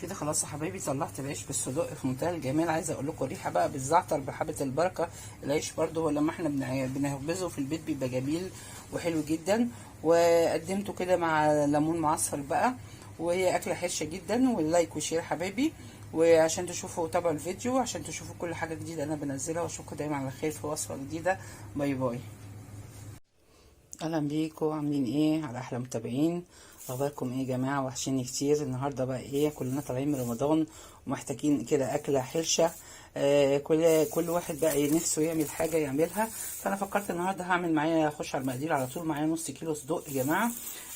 كده خلاص يا حبايبي، طلعت العيش بالصدق في منتهى الجمال. عايزه اقول لكم الريحة بقى بالزعتر بحبه البركة. العيش برده هو لما احنا بنخبزه في البيت بيبقى جميل وحلو جدا. وقدمته كده مع ليمون معصفر بقى، وهي اكله حرشه جدا. وال like و share حبايبي، وعشان تشوفوا تابعوا الفيديو عشان تشوفوا كل حاجة جديدة انا بنزلها. واشوفكم دايما على خير في وصفه جديدة. bye bye. اهلا بيكم، عاملين ايه على احلى متابعين؟ اخباركم ايه يا جماعة؟ وحشيني كتير. النهارده بقى ايه، كلنا طالعين من رمضان ومحتاجين كده اكله حرشه. كل واحد بقى نفسه يعمل حاجة يعملها. فانا فكرت النهارده هعمل معايا، اخش على المقادير على طول. معايا نص كيلو صدق يا جماعة،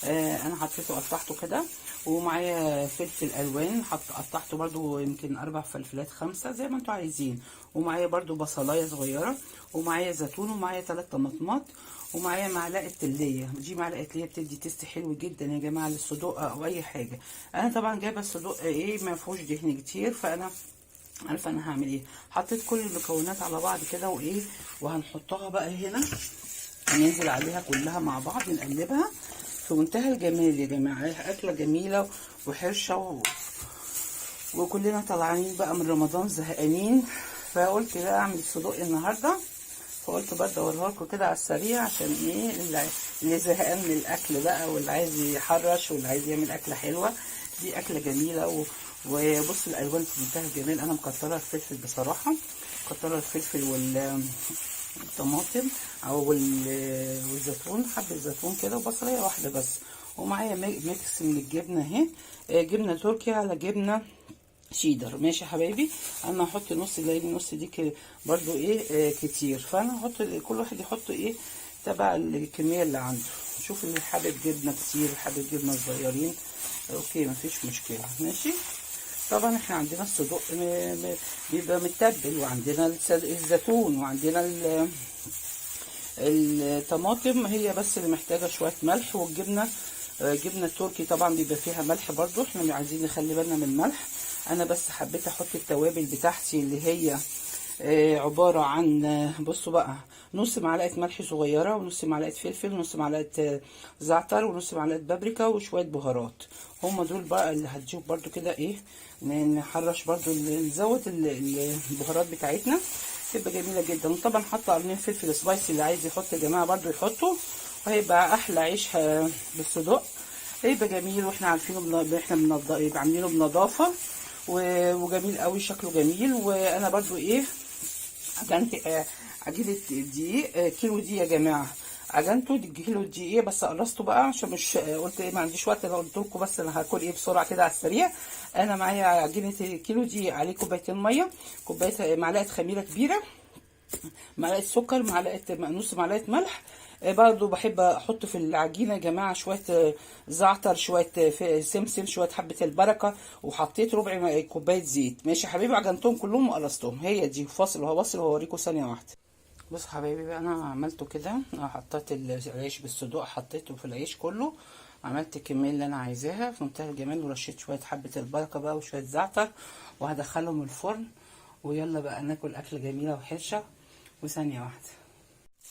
انا حطيته قطعته كده، ومعايا فلفل الوان قطعته برده، يمكن 4 فلفلات 5 زي ما انتوا عايزين، ومعايا برده بصلايه صغيرة، ومعايا زيتون، ومعايا 3 طماطمات، ومعايا معلقه ليا. دي معلقه ليا بتدي taste حلو جدا يا جماعة للصدوق او اي حاجة. انا طبعا جايبه الصدوق ايه ما فيهوش دهن كتير، فانا عارفه انا هعمل ايه. حطيت كل المكونات على بعض كده وايه، وهنحطها بقى هنا، هننزل عليها كلها مع بعض، نقلبها في منتهى الجمال يا جماعة. اكله جميلة وحرشه وكلنا طالعين بقى من رمضان زهقانين، فقلت بقى اعمل صدوق النهارده. فقلت برضه اوريها لكم كده على السريع، عشان ايه اللي زهقان من الاكل بقى، واللي عايز يحرش، واللي عايز يعمل اكله حلوة. دي اكله جميلة وبص الالوان في منتهى الجمال. انا مكتره الفلفل بصراحة، مكتره الفلفل والطماطم او والزيتون، حبه زيتون كده، وبصلايه واحدة بس. ومعايا mix من الجبنة اهي، جبنه تركي على جبنه شيدر. ماشي يا حبايبي، انا هحط نص، لان النص دي برضو ايه كتير، فانا هحط كل واحد يحط ايه تبع الكمية اللي عنده. شوف اللي حابب جبنه كتير، حابب جبنه صغيرين، okay مفيش مشكلة. ماشي، طبعا احنا عندنا الصدوق بيبقى متبل، وعندنا الزيتون، وعندنا الطماطم، هي بس اللي محتاجه شوية ملح. والجبنه جبنه التركي طبعا بيبقى فيها ملح برضو، احنا عايزين نخلي بالنا من الملح. انا بس حبيت احط التوابل بتاعتي اللي هي عبارة عن، بصوا بقى، نص معلقة ملح صغيرة، ونص معلقة فلفل، ونص معلقة زعتر، ونص معلقة بابريكا، وشوية بهارات. هما دول بقى اللي هتشوف برضو كده ايه، نحرش برضو، نزود البهارات بتاعتنا، تبقى جميلة جدا. وطبعا حاطة قرنين فلفل spicy، اللي عايز يحط يا جماعة برضو يحطه، وهيبقى احلى عيش بالصدق، هيبقى جميل. واحنا عارفينه، احنا عاملينه بنظافة وجميل قوي، شكله جميل. وانا برضو ايه عجنت عجينة دقيق، كيلو دقيق يا جماعة، عجنته كيلو دقيق بس قرصته بقى، عشان مش قلت ايه ما عنديش وقت. انا قلت لكم بس انا هاكل ايه بسرعة كده على السريع. انا معايا عجينه كيلو دقيق عليه كوبايتين مية، كوباية معلقه خميره كبيرة، معلقه سكر، معلقه نص معلقه ملح. برضو بحب احط في العجينة يا جماعة شوية زعتر، شوية سمسم، شوية حبه البركة، وحطيت ربع كوباية زيت. ماشي يا حبيبي، عجنتهم كلهم وقرصتهم. هي دي فاصل وهواصل وهوريكم ثانية واحدة. بصوا حبايبي بقى، انا عملته كده، حطيت العيش بالصدوق، حطيته في العيش كله، عملت الكمية اللي انا عايزاها في منتهى الجمال، ورشيت شوية حبه البركة بقى وشوية زعتر، وهدخلهم الفرن. ويلا بقى ناكل اكله جميلة وحرشه. وثانيه واحدة.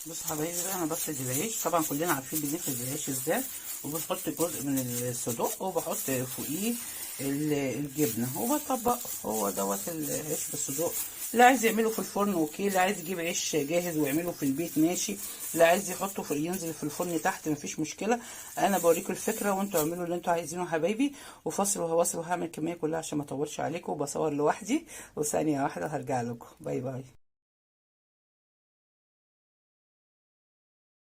بصوا حبايبي بقى، انا بفرد العيش، طبعا كلنا عارفين بنفرد العيش ازاي، وبنحط جزء من الصدوق وبحط فوقيه الجبنة وبطبق. هو دوت العيش بالصدوق. اللي عايز يعمله في الفرن okay، اللي عايز يجيب عيش جاهز ويعمله في البيت ماشي، اللي عايز يحطه في ينزل في الفرن تحت مفيش مشكلة. انا بوريكم الفكرة وانتوا اعملوا اللي انتوا عايزينه حبايبي. وفاصل وهواصل، وهعمل الكمية كلها عشان ما اطولش عليكم، وبصور لوحدي. وثانيه واحدة هرجع لكم. bye bye.